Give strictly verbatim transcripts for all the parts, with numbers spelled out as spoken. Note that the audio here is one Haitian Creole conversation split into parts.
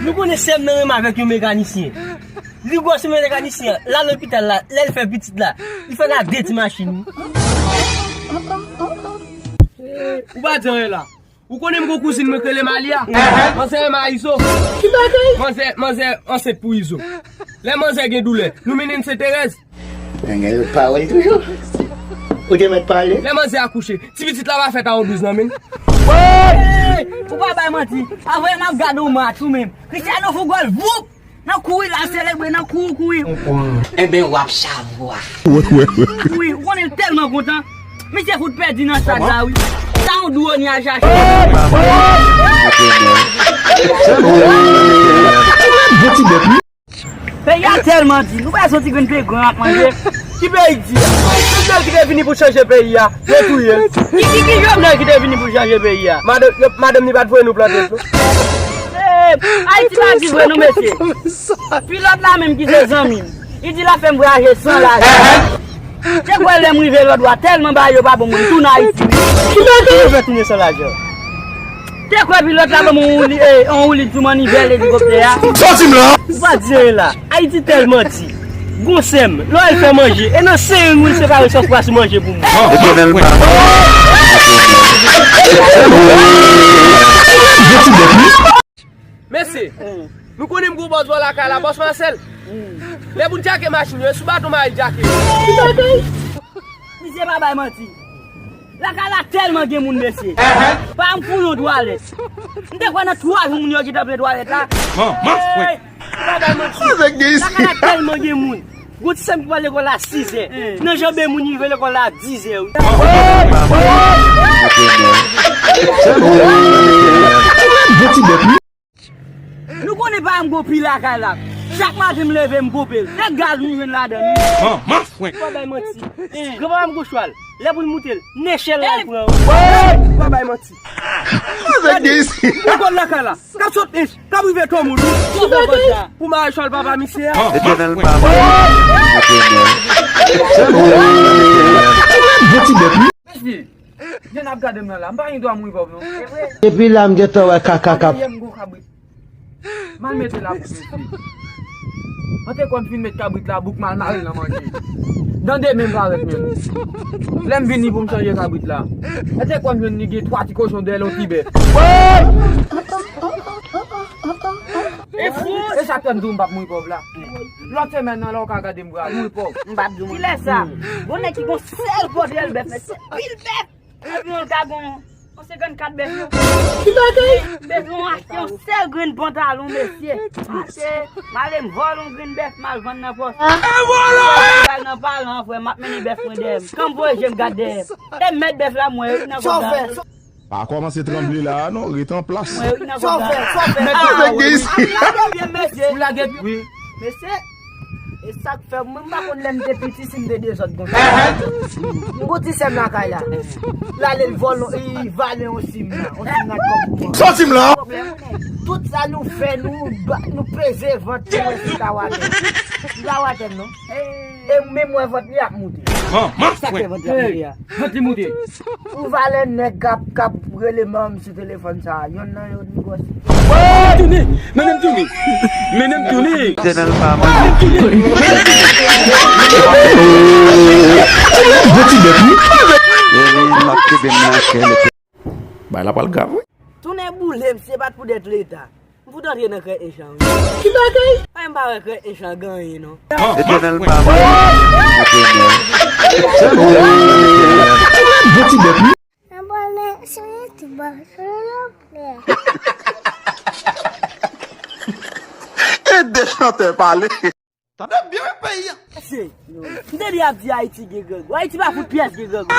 Nou konnen sè m nan renmen avèk yon mekanisyen. Li gwòs yon mekanisyen, l al lopital la, lè l fè pitit la, li fè l a de ti machin. Ou pa di anyen la. Ou konnen m gon kouzin mwen k rele Malia? Manzè renmen a Izo. Ki bagay? Manzè, manzè ansent pou Izo. Lè manzè gen doulè, nou mennen l Senterèz. Nèg yo pawòl toujou. Ou te mèt pale. Lè manzè akouche, ti pitit la pa fèt a yon douz nan men. Hey! Ou pa bay manti. Avè m ap gade yon match ou menm. Cristiano fè gòl, voup! Nan kouri l ap selebre, nan kouri, kouri. Enben, w ap chavwa. Kouri, ou konnen l tèlman kontan. Misye fout pèdi nan stad la, wi. Sa yon dwoni al chache. Peyi a tèlman di, nou pa soti grenn pe gran ap manje. Ki peyi k di a? Jovenel ki te vini pou chanje peyi a, yo touye l. Ki, ki, ki Jovenel ki te vini pou chanje peyi a? Madanm, yo, madanm ni pa t voye nou plante nou. Eh, Ayiti pa di vre non, mesye. Pilòt la menm ki se zanmi m, li di l ap fè m vwayaje san lajan. Te kwè lè m rive lòtbò a, tèlman bagay yo pa bon, mwen tounen Ayiti wi. Ki bagay? Mwen fè tounen san lajan. Te kwè pilòt la ban m yon woulib, eh, yon woulib sou mannivèl elikoptè a. Sòti m la! Ou pa di anyen la. Ayiti tèlman di. Gon sè m, lè w al fè manje, e nan sering ou l separe sòs pwa sou manje pou mwen. Etènèl pa. Mesye, nou konnen m gon bòs bò lakay la, bòs Marcel. Lè pou n djake machin yo, e sou baton m al djake yo. Misye pa bay manti. Lakay la tèlman gen moun, mesye. Pa m pou yon twalèt. M te kwè nan twa jou moun yo gentan plen twalèt la. Manman fwen. Hey, pa bay manti. Lakay la tèlman gen moun. Gon ti sè m ki pral lekòl la sizè. Nan janbe moun rive lekòl la a dizè wi. Nou konnen paran m gon pi lakay la. Chak maten m leve m ponpe l. Nèg gaz m jwenn ladan l. Manman fwen. Pa bay manti. Granpapa m gon chwal. Lè pou l moute l, nechèl l al pran wi. Pa bay manti. Gade, ou konn lakay la. K ap sot ench, k ap rive Tomoun wi. Pou mare chwal papa misye a. Etènèl pa. Mesye, jan n ap gade m nan la, m pa gen dwa mouri pòv non. Depi la m gentan wè kaka k ap. Yè m gon kabrit. M al mete labouk mesye. Mwen te kwè m fin met kabrit labouk, m al mare l nan manje. Nan demen m parèt menm. Lè m vini pou m chanje kabrit la. Mwen te kwè m jwenn li gen twa ti kochon dèyè l, yon ti bèf. E sa k fè m di w m p ap mouri pòv la. Lòt semèn nan la w ka gade m pral mouri pòv. M p ap di w. Kilè sa? Gon nèg ki gon sèl pòtrè l bèf, mesye. Pil bèf. Epi yon ka gon yon senkannkat bèf yo. Ki bagay? Bezwen achte yon sèl grenn pantalon, mesye. Achte, m ale m vòlè yon grenn bèf, m al vann nan pòs. E vòlè! M al nan paran an, frè, m ap mennen bèf mwen dèyè m. Kan m voye je m gade dèyè m. E mèt bèf la, m wè yo nan kòb la. Pa kòmanse tranble la a non, ret an plas. Mwen wi nan kòb la. Sa w fè, sa w fè. Mèt la, mèt la, mesye. Ou lage pye. Wi. Mesye, e sa k fè mwen m pa konn lè m te piti si m te dezòd konsa. M gon ti sè m lakay la. L ale l vòlè, li vale yon sim la. Yon sim la kòb pou mwen. Sòti m la. Tout sa nou fè, nou ba, nou peze vant nou wè si l ka watè. Li pa watè m non. E menm wè vant li ap moute. Sa k fè vant li ap moute a? Vant li moute. Ou valè nèg k ap, k ap rele manman m sou telefòn sa a. Yonn nan yo ni gwòs. Tounen! Mennen m tounen! Mennen m tounen! Etènèl pa mal. Gon ti bèt wi. Wi, wi, m ap kenbe m nan kè. Bay la pral grav wi. Tounen boule, misye pa t pou dèt Leta. M fout antre nan krèt ench lan wi. Ki bagay? Ay, m pa wè krèt ench lan gen anyen non. Etènèl pa bon. Gon ti bèt wi. Abòne sou YouTube, silvouplè. E de chantè pale. Tande byen wi peyi a. Mesye, m tande y ap di Ayiti gen grangou. Ayiti pa fout pyès gen grangou.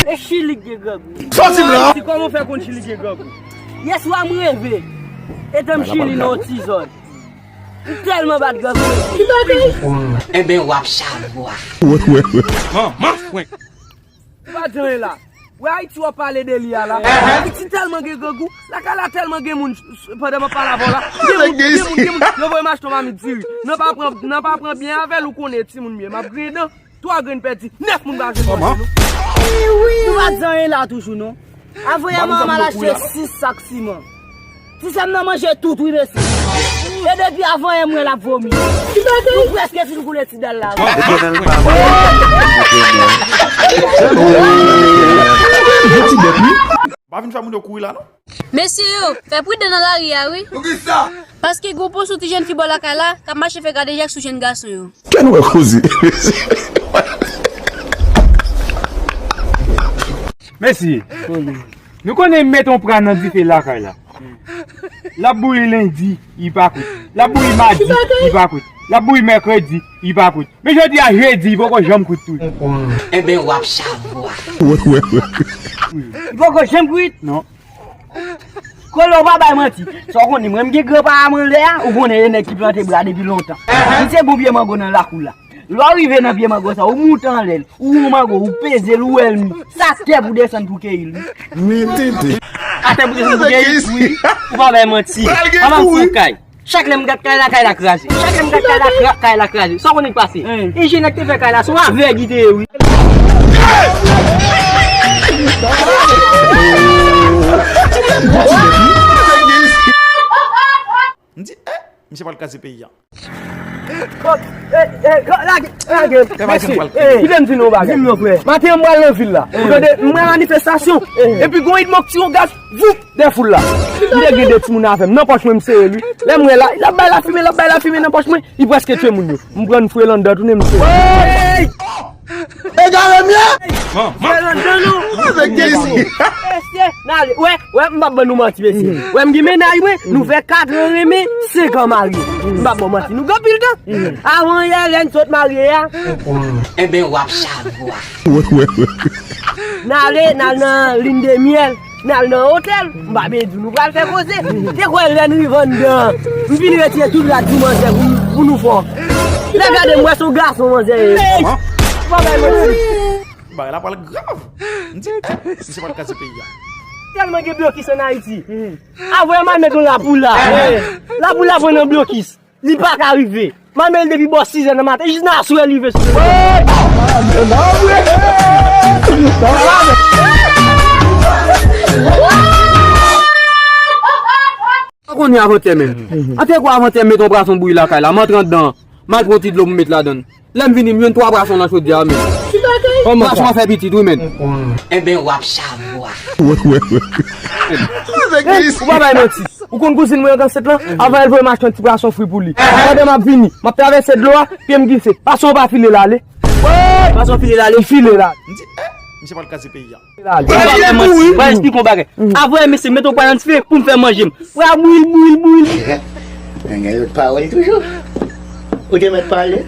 E Chili k gen grangou. Sòti m la. Ayiti, kòman w fè konn Chili gen grangou? Yèswa m reve. Etan m Chili nan yon ti zòn. M tèlman bat grangou mesye. Enben w ap chavwa. Manman fwenk. Ou pa di anyen la. Wè Ayiti w ap pale de li a la. Ayiti tèlman gen grangou. Lakay la tèlman gen moun. Pandan m ap pale avè w la, gen moun, gen moun, gen moun. Yo voye m achte yon mamit diri. Nan pa pran, nan pa pran byen avè l, ou konnen timoun m ye. M ap griyen dan. Twa grenn pèdi. Nèf moun pa jwenn manje non. Nou pa di anyen la toujou non. Avoye manman m al achte sis sak siman. Ti sè m nan manje tout wi mesye. E depi avan yè m wè l ap vomi. Nou prèske fin koule ti dal la wi. Pa vin fè moun yo kouri la non. Mesye yo, fè pridan nan lari a wi. Paske gwo pon sou ti jèn fi bò lakay la k ap mache fè kadejak sou jèn gason yo. Kè nou wè koze. Mesye, nou konnen m met yon pra nan dife lakay la. L ap bouyi lendi, li pa kwit. L ap bouyi madi, li pa kwit. L ap bouyi mèkredi, li pa kwit. Men jodi a jedi, li poko janm kwit tou. Enben w ap savwa. Li poko janm kwit? Non. Kolo, ou pa bay manti. Sa w konnen, mwen m gen granpapa m anlè a, ou konnen e nèg ki plante bra depi lontan. Li se gon pye mango nan lakou la. Lè w rive nan pye mango sa, ou moute anlè l, ou wè yon mango, ou peze l, ou wè l mi. Sa tè pou desann pou keyi l wi. Men tenten. Atè pou desann pou keyi l? Wi. Ou pa bay manti. Papa m fon kay. Chak lè m gad kay la, kay la kraze. Chak lè m gad kay la, kay la kraze. Sa w konnen k pase? Enjenyè k te fè kay la, se yon avèg li te ye wi. M di, eh, misye pral kraze peyi a. Kite m di nou yon bagay. Maten an m pral nan vil la. Ou tande, m wè manifestasyon. Epi gon Edmond k tire yon gaz, voup, dèyè foul la. M te gen de timoun avè m nan pòch mwen, m sere l wi. Lè m wè la, l ap bay lafimen, l ap bay lafimen nan pòch mwen, li prèske tye moun yo. M pran fre l anndan, tounen m sere. Egare m ye! Fè l anndan non. Avèk kiyès? Mesye, n ale. Wè, wè, m p ap ban nou manti, mesye. Wè, m gen mennaj mwen, nou fè kat an renmen, senk an marye. M p ap ban manti, nou gen anpil tan. Avan yè, lè n sot marye a. Enben, w ap savwa. N ale, n al nan lin de myèl. N al nan otèl, m pa bezwen di w, nou pral fè koze. Te kwè lè n rive anndan, m fin retire tout rad sou manzè pou, pou nou fè. Lè gade m wè se yon gason manzè ye. Bagay la pral grav. M di, eh, misye pral kraze peyi a. Tèlman gen blokis ann Ayiti. Avè m al met yon lapoula. Lapoula pran nan blokis. Li pa ka rive. M al met l depi bò sizè nan maten jis nan aswè li rive sou mwen. An konnen avantè menm. An te kwè avantè m met yon pwason bouyi lakay la, m antre anndan, m al pran ti dlo pou m met ladan l. Lè m vini, m jwenn twa pwason nan chodyè a menm. Pwason an fè pitit wi menm. Enben, w ap savwa. Ou pa bay manti. Ou konn kouzin mwen an ansent lan? Avan l voye m achte yon ti pwason fri pou li. Pandan m ap vini, m ap travèse dlo a, pye m glise. Pwason an pa file l ale. Pwason an file l ale? Li file l ale. M di, eh, misye pral kraze peyi a. Pral file l ale. Mwen esplike yon bagay. Avan mesye met yon pwa nan dife pou m fè manje m. Pwa bouyi l, bouyi l, bouyi l. Nèg yo pawòl toujou. Ou te mèt pale.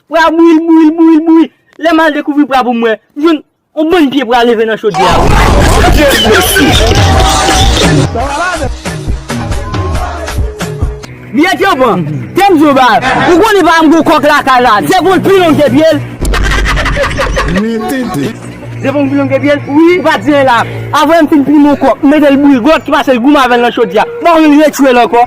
Pwa bouyi l, bouyi l, bouyi l, bouyi. Lè m al dekouvri pwa pou m wè, m jwenn yon bann pye pwa leve nan chodyè a. Byen te pran, te m di w ba, ou konnen pa m gon kòk lakay la, zepon l pi long ke pye l. Men tenten. Zepon l pi long ke pye l? Wi. Ou pa di anyen la. Avan m fin plimen yon kòk, m mete l bouyi, gon lòt ki pase l goumen avè l nan chodyè a. Bon, m retire l ankò.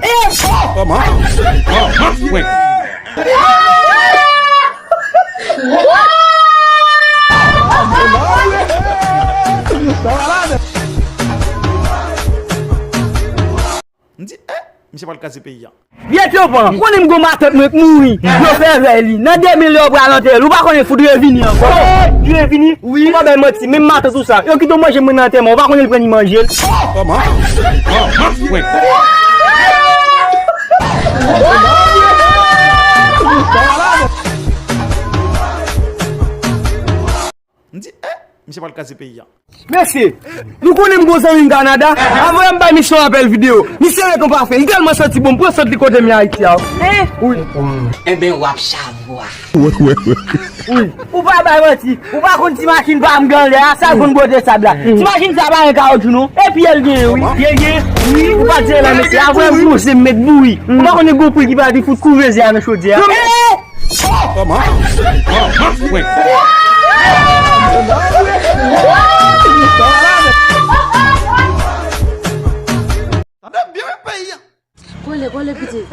M di, eh, misye pral kraze peyi a. Byen te pran, konnen m gon matant mwen k mouri, yo fè vèy li. Nan de mil yo pral antere l, ou pa konnen fout revini ankò. Li revini? Wi. Ou pa bay manti, menm matant ou sa, yo kite w manje mwen nan antèman, ou pa konnen l pran li manje l. M di, eh, misye pral kraze peyi a. Mesye, nou konnen m gon zanmi m Kanada. Avan yè m bay misye yon apèl videyo. Misye ret yon pafen. Li tèlman santi bon, m pran sant li kote m ye Ayiti a. Wi. Enben, w ap savwa. Wi. Ou pa bay manti. Ou pa konn ti machin pa m gen anlè a, sa l konn bwote sab la. Ti machin sa pa gen kawotchou non. E pye l genyen wi. Pye l genyen? Wi. Ou pa di anyen la mesye. Avan yè m pouse m met bouyi. Ou pa konnen gon poul ki pati fout kouveze a nan chodyè a. Tande byen wi peyi a. Kole, kole pitit.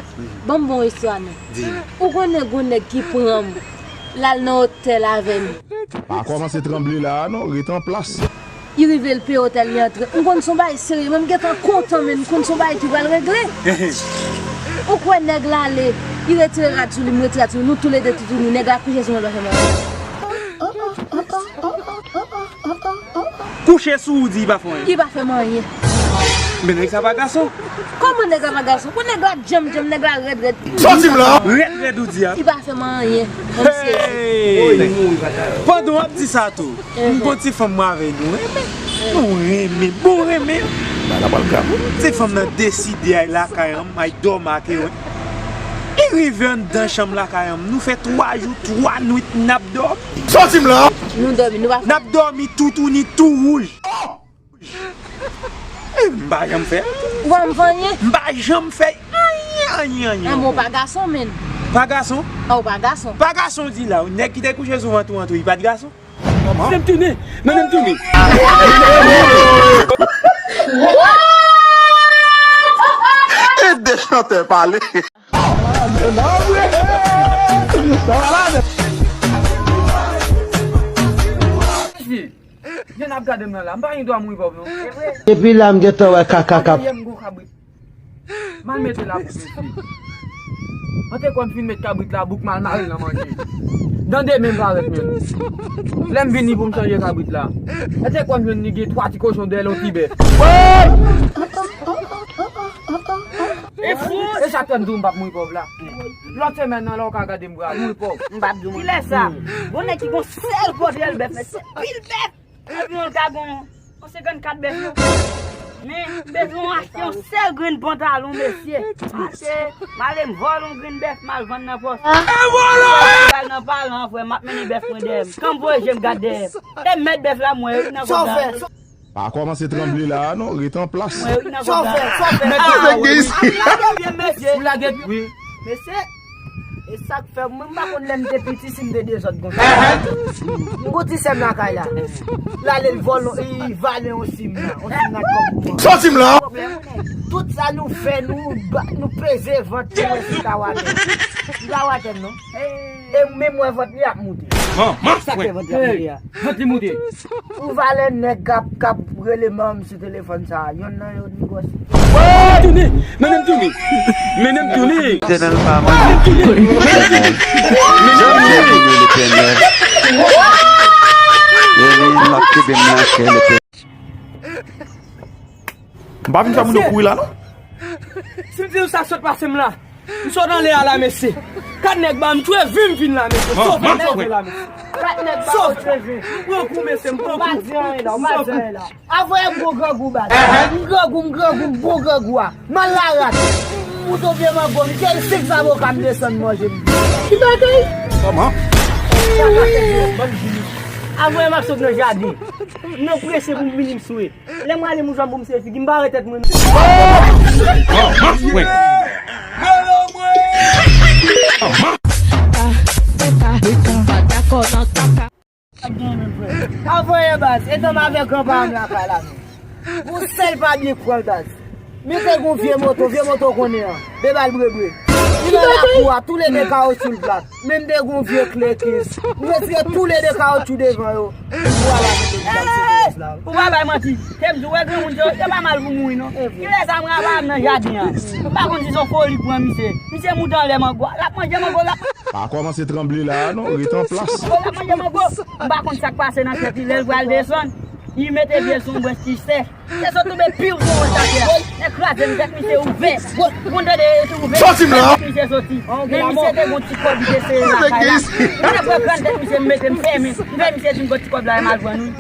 Ban m bon istwa non. Di. Ou konnen gon nèg ki pran m, l al nan otèl avè m. Pa kòmanse tranble la a non, ret an plas. Li rive, l peye otèl, li antre. M konn se yon bagay serye, men m gentan kontan, men m konn se yon bagay ki pral regle. Ou kwè nèg la ale, li retire rad sou li, m retire rad sou li, nou toulede toutouni, nèg la kouche sou mwen, l pa fè m anyen. Kouche sou ou di li pa fè w anyen? Li pa fè m anyen. Men nèg sa pa gason. Kòman nèg la pa gason? Pou nèg la djanm djanm, nèg la rèd rèd. Sòti m la! Rèd rèd ou di a? Li pa fè m anyen. Kòmsi. Hey! Pandan w ap di sa tou, m gon ti fanm mwen avè l nou renmen. Nou renmen, bon renmen. Bagay la pral grav wi. Ti fanm nan deside al lakay an, al dòmi ak yo. Li rive anndan chanm lakay an, nou fè twa jou, twa nwit n ap dòmi. Sòti m la! Nou dòmi, nou pa fè. N ap dòmi toutouni tou wouj. E m pa janm fè. Ou pa janm fè anyen? M pa janm fè anyen, anyen, anyen. Ah, men w pa gason, menn. Pa gason? Ah, ou pa gason. Pa gason, di la. Nèg ki te kouche sou vant ou, vant ou, li pa t gason? Men m tounen, men m tounen. E de chantè pale. Mesye, jan n ap gade m nan la, m pa gen dwa mouri pòv non. Depi la m gentan wè kaka k ap. Yè m gwo kabrit. M al mete labouk, mesye. Mwen te konn fin met kabrit labouk, m al mare l nan manje. Nan demen m parèt menm. Lè m vini pou m chanje kabrit la. Mwen te konn jwenn li gen twa ti kochon dèyè l, yon ti bèf. E fou! E sa k fè m di w m p ap mouri pòv la. Lòt semèn nan, lè w ka gade m pral mouri pòv. M p ap di w. Kilè sa? Gon nèg ki gon sèl kote l bèf, mesye, pil bèf. Epi yon ka gon yon senkannkat bèf yo. Men, bezwen achte yon sèl grenn pantalon, mesye. Achte, m ale m vòlè yon grenn bèf, m al vann nan pòs. E vòlè! M al nan palan, frè, m ap mennen bèf mwen dèyè m. Kan m voye je m gade dèyè m. E mèt bèf la, m wè yo nan kòb la. Pa kòmanse tranble la a non, ret an plas. Mwen ret nan kòb la. Sa w fè, sa w fè? Mèt la, wi. Ou lage l byen, mesye. Ou lage l, wi. Mesye, e sa k fè, mwen, m pa konn lè m te piti, si m te dezòd konsa. M gon ti sè m lakay la. L ale l vòlè, li vale yon sim la. Yon sim la kòb pou mwen. Sòti m la! Tout sa nou fè, nou ba, nou peze vant nou wè si l ka watè. Li pa watè m non. E menm wè vant li ap moute. Sa k fè vant li ap moute a? Vant li moute. Ou valè nèg k ap, k ap rele manman m sou telefòn sa a. Yonn nan yo ni gwòs. Tounen! Mennen m tounen! Mennen m tounen! Mennen m tounen! Mennen m tounen! Mennen m tounen! M pa vin fè moun yo kouri la non. Si m di w sa k sot pase m la, m sot anlè a la, mesye. Kat nèg ba m tchwe vi m vin la, mesye. Sove, sove la, mesye. Kat nèg ba m tchwe vi. M pran kou, mesye, m pran kou. M pa di anyen la, m pa di anyen la. Avoye m gwo grangou baz. M grangou, m grangou, m bon grangou a. M al larat. M moute yon pye mango, m jwenn senk zaboka, m desann manje m. Ki bagay? Kòman? Avoye m ap sot nan jaden. M nan prese pou m vini m swe. Lè m ale m jwenn pou m sere figi, m bare tèt mwen. Avoye baz, etan m avèk granpa m lakay la menm. Yon sèl pa byen pran l baz. Men te gon vye moto, vye moto konnen an. De bal brebre. Li nan lakou a, toulede kawotchou l plat. Men m te gon vye klekis. M retire toulede kawotchou devan yo. M pral avèk egzanp se la. Ou pa bay manti. Te m di w wè granmoun yo, yo pa mal pou mouri non. Kilè sa m rale m nan jaden an? M pa konn si se yon foli k pran misye. Misye moute anlè mango a. L ap manje mango, l ap. Pa kòmanse tranble la a non, ret an plas. Mango, l ap manje mango. M pa konn sa k pase nan tèt li lè l pral desann. Li mete pye l sou yon branch ki sèch. Se sot tonbe piw sou wòch atè a. Nèg kraze m, tèt misye ouvè. Ou konn tande yo te ouvè. Sòti m la! Tèt misye soti. Men misye te gon ti kòb li te sere lakay la. Mwen pran grann tèt misye, m mete m fèmen. M fè misye di m gon ti kòb la, m al pran nou.